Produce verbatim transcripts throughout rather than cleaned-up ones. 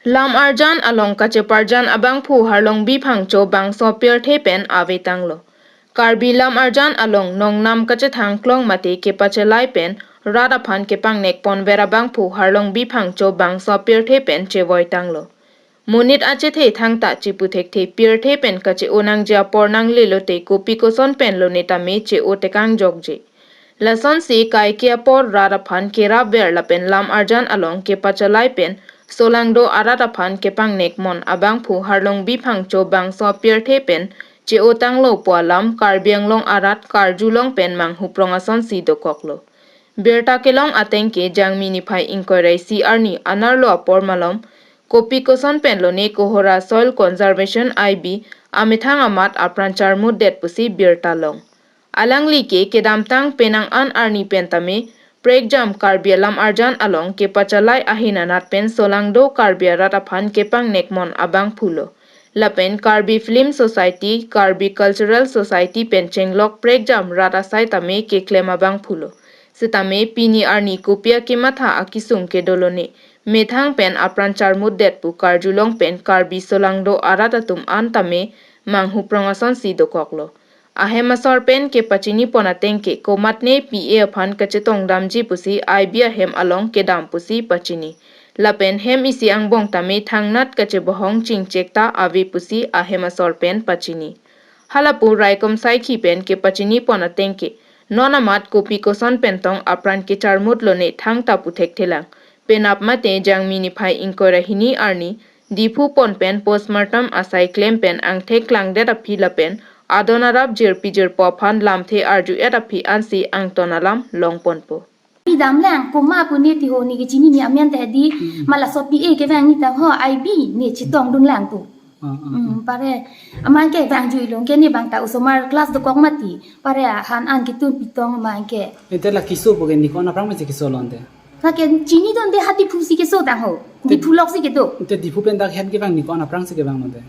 Lam arjan along kacheparjan abangphu Harlongbi Phangcho bangso pirthe pen avetanglo. Karbi lam arjan along nongnam kachethang klong mate kepachelai pen rat aphan kepangnek ponver abangphu Harlongbi Phangcho bangso pirthe pen chevoitanglo. Monit achethe thangta chipu thekthe pirthe pen kache-o nangji apor nanglelote kopi koson pen lone tame che-o tekang jokje. Lasonsi kaike apor rat aphan kerapver lapen lam arjan along kepachelai pen solangdo arat aphan kepangnek mon abangphu Harlongbi Phangcho bangso pirthe pen che-o tanglo pu alam Karbi Anglong arat karjulong pen manghuprong asonsi dokoklo. Birta kelong ateng ke Jangmi niphai ingkoi ra isi arni anerlo apor malom kopi koson pen lone Kohora Soil Conservation I B amethang amat apran charmutdet pusi birta long. Alangli ke kedamtang penang an arni pen tame prekjam Karbi alam arjan along kepachelai ahin anat pen solangdo Karbi arat aphan kepangnek mon abangphulo. Lapen Karbi Film Society, Karbi Cultural Society pen chenglok prekjam rat asai tame keklem abangphulo. Setame pini arni kopi akematha akisung kedo lone methang pen apran charmutdet pu karjulong pen Karbi solangdo arat atum an tame manghuprong asonsi dokoklo. Ahem asor pen kepachini pon ateng ke komatne P A aphan kachetongdamji pusi I B ahem along kedam pusi pachini. Lapen hem isi angbong tame thangnat kachebohong chingchek ta ave pusi ahem asor pen pachini. Halapu raikom saikhi pen kepachini pon ateng ke non amat kopi koson pen tong apran kecharmut lone thangta pu thekthelang. Penap mate Jangmi niphai ingkoi ra hini arni Diphu pon pen postmortem asai klem pen angthek klangdet aphi lapen adon arap jirpi jirpo aphan lamthe arju-et aphi ansi angton alam longponpo. Pi damlang, komat pu ne tiho, ne kechini ne amen te di, Hmm. ma laso P A kevang ne tangho, I B ne chetongdunlang pu. Ah, ah, Hmm, ah. pare, aman ke vangjuilo, ke ne bang ta osomar class dokok mati, pare han an ketun pitong aman ke. Ente la keso pu ke ne ko-an aphrang me si keso lonte? Lake chinidunde ha Diphu si keso tangho. Te- Diphu lok si kedo. Te Diphu pen dak hem kevang ne ko-an aphrang si kevanglo te?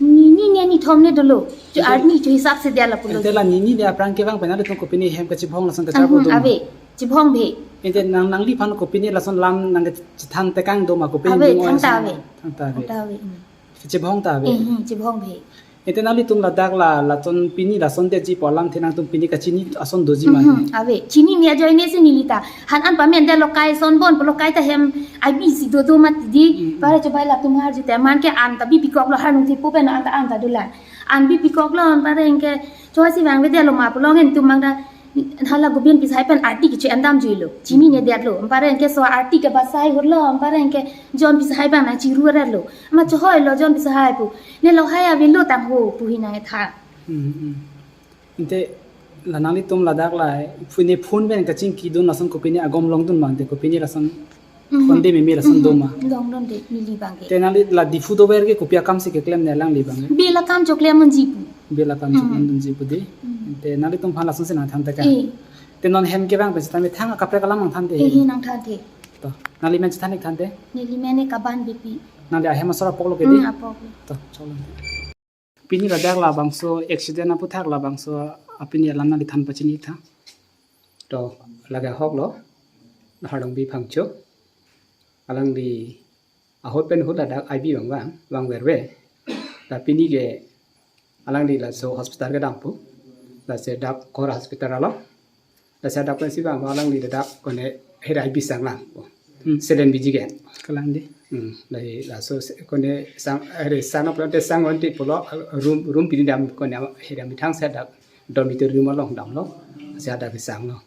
Nini ne nithom ne dolo. Jo Ente- arni jo hisap si dia lapulo. Ente la nini ne aphrang kevang pen nanglitum kopine hem kachibhong lason ta Ahum, charpo do ma? Ave. Chibhong bhe. Ente nang nangliphan kopine lason lam nangkachethan tekang do ma kopine Ave, bing oi thangta si? Ave. Thangta ave. Thangta ave. Hmm. Chibhong ta ave. Eh, hmm, chibhong bhe. Ente nanglitum ladak la, lason pini lason detji pu alamthe nangtum pini kachini ason doji ma? Mhm, ave. Chini ne ajoine si neli ta. Han an pamen de lokai son bon, lokai ta hem I B si dodo mati di. Mm, mm. Pare chobai latum arju te man ke an ta bipikoklo, hanung thipu pen an ta an ta dolang. An bipikoklo, an pare anke choi si vangvedetlo ma pu long en tum mang ta hala Gobind Pisahai pen arti keche-endamjuilo. Chini ne detlo. An pare anke so arti ke basai hurlo, an pare anke John Pisahai bang nangchiru-etlo. Ma chohoilo John Pisahai pu. Ne lohai avelo tangho pu hi nangtha. Hmm, hmm. Ente la nanglitum ladak la phone, phone pen kachingkidun lason kopine agom longdun ma ante kopine lason Mhm. phone de meme lason do ma? Mhm. Longdunde neli bang ke. Te nangli la Diphu dover ke kopi akam si keklem ne alangli bang ke? Bill akam choklem unji pu. Bill akam Mhm. choklem dunji pu de. Mhm. Te nanglitum aphan lason si nangthan tekang. Eh. Te non hem kevang pen sitame thang kaprek alam nangthanthe. Eh, eh, nangthanthe. To, nangli men chethan ik thanthe. Neli men ke Kaban Beypi. Nangli ahem asor apoklo ke de? Hmm, apok. To, cholo. Pini ladak labangso accident aphuthak labangso apini alam nangli than pachini tha. To lake ahoklo, Harlongbi Phangcho. Alangli ahut pen ahut ladak I B vang vang, vangverve. La pini ke alangli laso hospital kedam pu. Lasi dak Kohora hospital along. Lasi dak pensi bang alangli dak kone hera I B sang lang pu. Hmm. Selen biji ke. Kalang di. Hmm, lasi laso se-, kone sang, hera sang apa te sang onti pulo room, room pini dam kone hera methang si dak dormitory room along damlo. Si dak sanglo.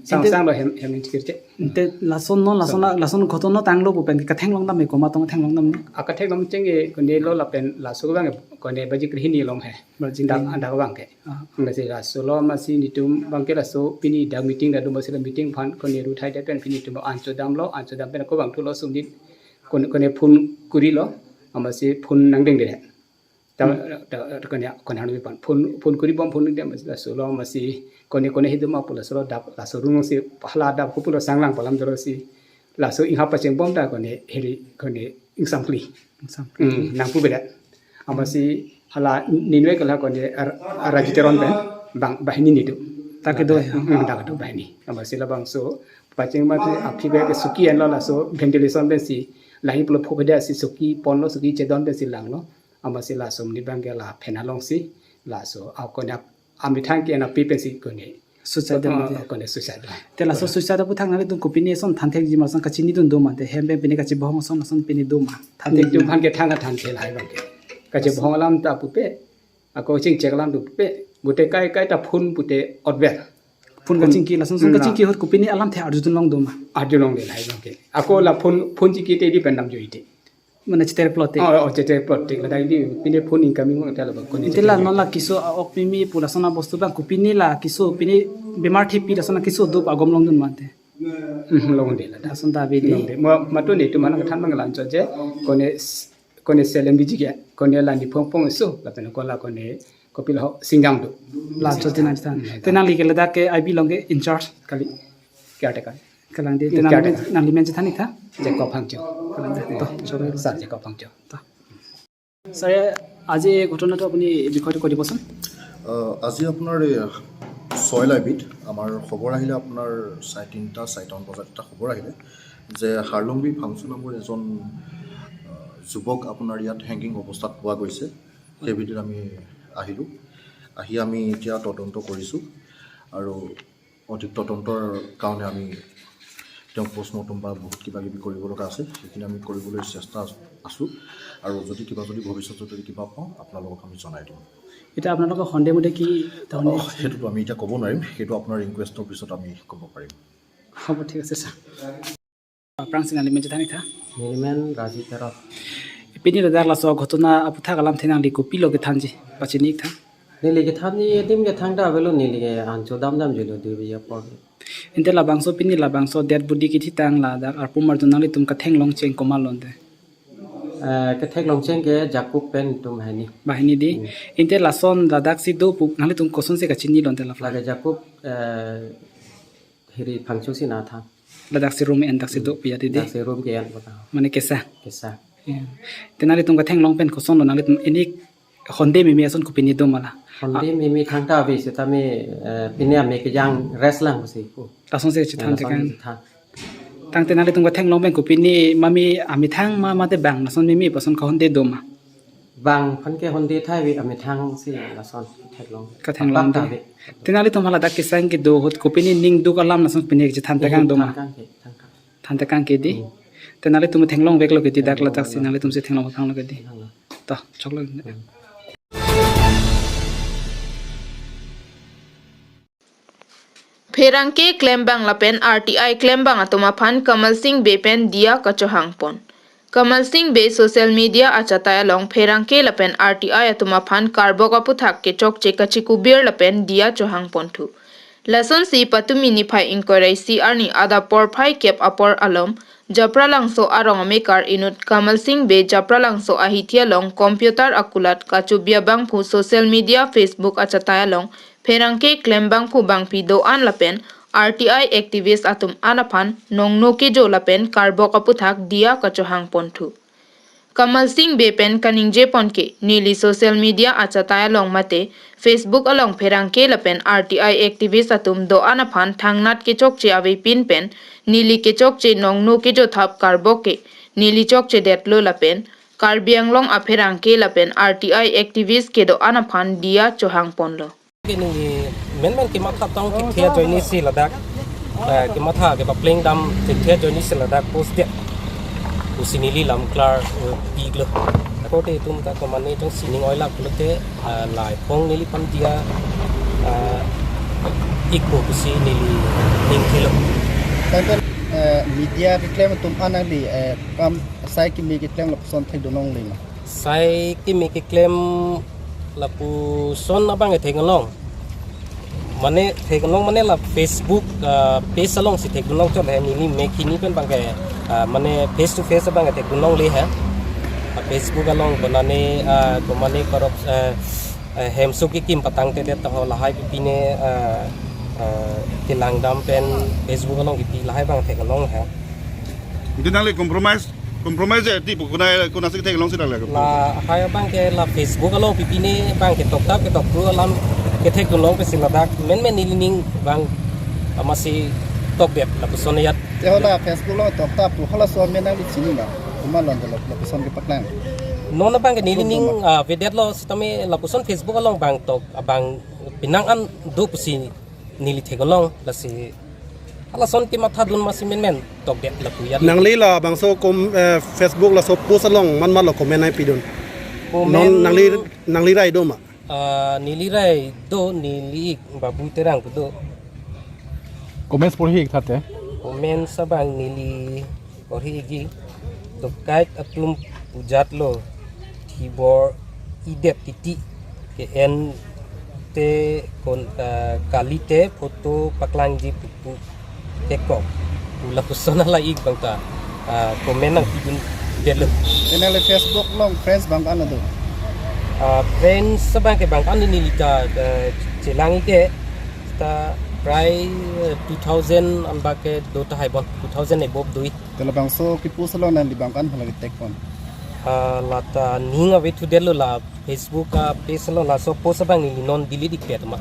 Sang Ente- sanglo hem, hem ni chikir che. Ente lason no, lason Sang. la-, lason koto no tanglo pu pen katheng longdam me komat tong theng longdam ni? Akathek lom cheng e kone lo lapen laso bang kone baji krehini lom he. Baji Dak krehini. Dak bang ke. Ah. Lasi laso lo masi netum bang ke laso pini dak meeting dak do masi la meeting aphan kone ru thai de pen pini netum an chodamlo, an chodam pen ko bang thulo sumdin kone, kone phone kurilo, amasi phone nangdeng de. Ta, Hmm. ta, ta kone, kone hanu pan phone, phone kuri bom phone de masi laso lo masi kone, kone hidu ma pu laso lo dak laso room si hala dak ko pulo sang lang pu alam dolo si laso inghap pacheng bom ta kone heri kone ingsam kli. Ingsam kli. Hmm, nangpu beda. Amasi hala ninwe kala kone ar-, arajiteron pen bang banghini netum. Ta kedo ya? Hmm, ta kedo banghini. Amasi labangso pacheng mati aphi be ke suki enlo laso ventilation pensi Lahin pulo phophede si soki ponlo, soki chedon pensi langlo. Amatsi laso amonit abangke la phen alongsi, laso akone ap-, amethang ke napi pensi kone. Suicide dam Oh, de. Kone suicide dam. Te laso suicide aputhak nanglitum kopine ason thanthekji ma, ason kachinidun do ma, te hem pen pine kachebohong ason, ason pine do ma? Thanthek Netum aphan ke thang thanthe lahai abangke. Kachebohong alam ta pupe. Ako chingchek alam ta pupe. Pute kai kai ta phone pute otver. Phone kachingki, lason son Hmm, kachingki na. Ahut kopine alamthe arjudun long do ma? Arjulongle lahai abangke. Ako la phone, phone chingki te di pen damjoi te. Mane cheter plot te. Oh, oh, cheter plot te. Ladak di pine phone incoming mo ta la kone Inte cheter la plot non te. La keso a-ok mimi pu lason abostu abang kopine la keso pine bemar thepi lason keso do pu agom longdun ma te? Hmm, longde la. Lason ta ave di. Longde. Ma, matu netum aphan kethan abang lanchot je kone s-, kone selem biji ke, kone la niphong phong so, lapen ko la kone kopilo ho singgang do. Lanchot di nang chethan. Hmm, te nangli ke ladak ke I B along ke in charge? Kali. Caretaker. Kalang di, Yes, te nangli caretaker. Men, nangli men chethan ik tha? Jacob Phangcho. Kalang di. To, choklo. Sir Jacob Phangcho. To. Sir, আজি এই ঘটনাটো আপুনি বিষয়টো কৈ দিবচোন। আহ, আজি আপোনাৰ এই ছয়লাইবিত আমাৰ খবৰ আহিলে, আপোনাৰ চাৰে তিনিটা, চাৰিটামান বজাত এটা খবৰ আহিলে যে হাৰলুংবি ফাংচু নামৰ এজন, আহ, যুৱক আপোনাৰ ইয়াত হেংগিং অৱস্থাত পোৱা গৈছে। সেই ভিত্তিত আমি আহিলোঁ। আহি আমি এতিয়া তদন্ত কৰিছোঁ আৰু অধিক তদন্তৰ কাৰণে আমি তেওঁক পোষ্টমৰ্টম বা বহুত কিবা কিবি কৰিব লগা আছে, সেইখিনি আমি কৰিবলৈ চেষ্টা আছোঁ। আৰু যদি কিবা, যদি ভৱিষ্যতে যদি কিবা পাওঁ, আপোনালোকক আমি জনাই দিম। এতিয়া আপোনালোকৰ সন্দেহ মতে কি ধৰণে অ, সেইটোতো আমি এতিয়া ক'ব নোৱাৰিম, সেইটো আপোনাৰ ইনকুৱেষ্টৰ পিছত আমি ক'ব পাৰিম। হ'ব, ঠিক আছে, sir. Aphrangsi nangli men chethan ik tha? Neli men Raji Terot. Pini ladak laso ghotona aputhak alamthe nangli kopilo kethanji, pachini ik tha? Neli kethanji, edim kethang ta avelo, neli ke ancho damdamjilo dui baje apor. Inte labangso pini labangso dead body kethitang ladak arpum arjun nanglitum katheklong cheng komat lo ante? Eh, katheklong cheng ke Jacob pen itum hini. Banghini di. Hmm. Inte lason ladaksi do pu nanglitum kosonsi kachinilo ante la? Lake Jacob, eh, hiri Phangcho si nangthan. Ladaksi room en daksi do pu ya di di. Daksi room ke-en pu ta. Mane kesa. Kesa. Ya. Te nanglitum katheklong pen kosonlo, nanglitum ini honde mimi ason kopine do ma la? Honde mimi thangta ave sitame, eh, pine ame kejang rest lang si ko. Lasonsi chethan Lason tekang. Chethan. Tangte nanglitum katheklong pen kopine mami amethang ma mate bang lason mimi pu ason kahonde do ma? Bang aphan ke honde thai ave, amethang si lason theklong. Katheklong Apak ta di. Ave. Te nanglitum hala dak kesang kedo ahut kopine ning duk alam lason pine chethan tekang do ma? Than tekang ke, than tekang. Than tekang ke di. Hmm. Te nanglitum theklongveklo ke di dak Theklong ladaksi veklo. Nanglitumsi theklong veklo ke di. Theklong. To, choklo. Hmm. Pherangke klembang lapen R T I klembang atum aphan Kamal Singh Bey pen diya kachohangpon. Kamal Singh Bey social media achatai along pherangke lapen R T I atum aphan karbok aputhak kechokche kachikubir lapen diya chohangponthu. Lasonsi patumi niphai ingkoi ra isi arni adap porphai kep apor alom Japralangso arong amekar inut Kamal Singh Bey Japralangso ahithi along computer akulat kachobi abangphu social media Facebook achatai along pherangke klembangphu bangpi do-an lapen R T I activist atum an aphan nongno kejo lapen karbok aputhak diya kachohangponthu. Kamal Singh Bey pen kaningjepon ke neli social media achatai along mate Facebook along pherangke lapen R T I activist atum do-an aphan thangnat kechokche avepin pen neli kechokche nongno kejothap karbok ke neli chokchedetlo lapen Karbi Anglong apherangke lapen R T I activist kedo-an aphan diya chohangponlo. Ke neli menmen kematha tong thekthe ajoinesi ladak, eh, kematha kepapleng dam thekthe ajoinesi ladak post dia. Pusi neli lam klar, eh, pilo. Ako te itum ta komane jongsi ning oilak pulote, eh, laipong neliphan diya, eh, ikpo pusi neli ningthelo. Tangte, eh, media keklem atum an nangli, eh, kam sai kimi keklem lapuson thekdun longle ma? Sai kimi keklem lapuson abang ke theklong. Mane theklong mane la Facebook, ah, page alongsi theklong chot he, neli mek hini pen abang ke, ah, mane face to face abang ke theklongle he. Ah, Facebook along bonane, ah, bonane korok, ah, ah, hemso kekim patangtedet ta ho lahai pipine, ah, ah, kelang dam pen Facebook along kipi lahai abang theklong he. Ante nangli compromise, compromise je ti pu konat, konatsi theklongsi nangli? Lahai abang ke la Facebook along pipine abang ke toktap ke tokru alam ketheklong pensi ladak menmen neli ning abang amatsi tokdet lapuson ajat. Te hala Facebook along toktap pu halaso amen nangli chini ma? Malon de lapuson kepaklang. Non abang ke neli ning, ah, vedetlo sitame lapuson Facebook along bang tok abang penang an do pusi neli theklong lasi halason kematha dun masi menmen tokdet lapu ya. Nangli labangso kom, eh, Facebook laso post along man malo comment nangpidun. Comment. Non nangli, nangli rai do ma? Ah, neli rai do, neli ik Babu Terang pu do. Comments porhi ik thate? Comments abang neli porhi ikji. Dokait atum pujat lo, thibor-idet titi, ke-en te kon, ah, kalite photo paklangji pupu kekok pu lapuson ala ik bang ta, ah, comment nangpidundet lo. Te nangli Facebook along friends bang ko-an do? Ah, friends abang ke bang ko-an neli ta, eh, chelang ik ke ta prai, eh, two thousand anbak ke do tahai bon, two thousand above do ik. Te labangso kepost along nangli bang ko-an hala ke-tag pon? Ah, lata ning ave thudetlo la Facebook, ah, page along laso post abang neli non delete ik pet ma.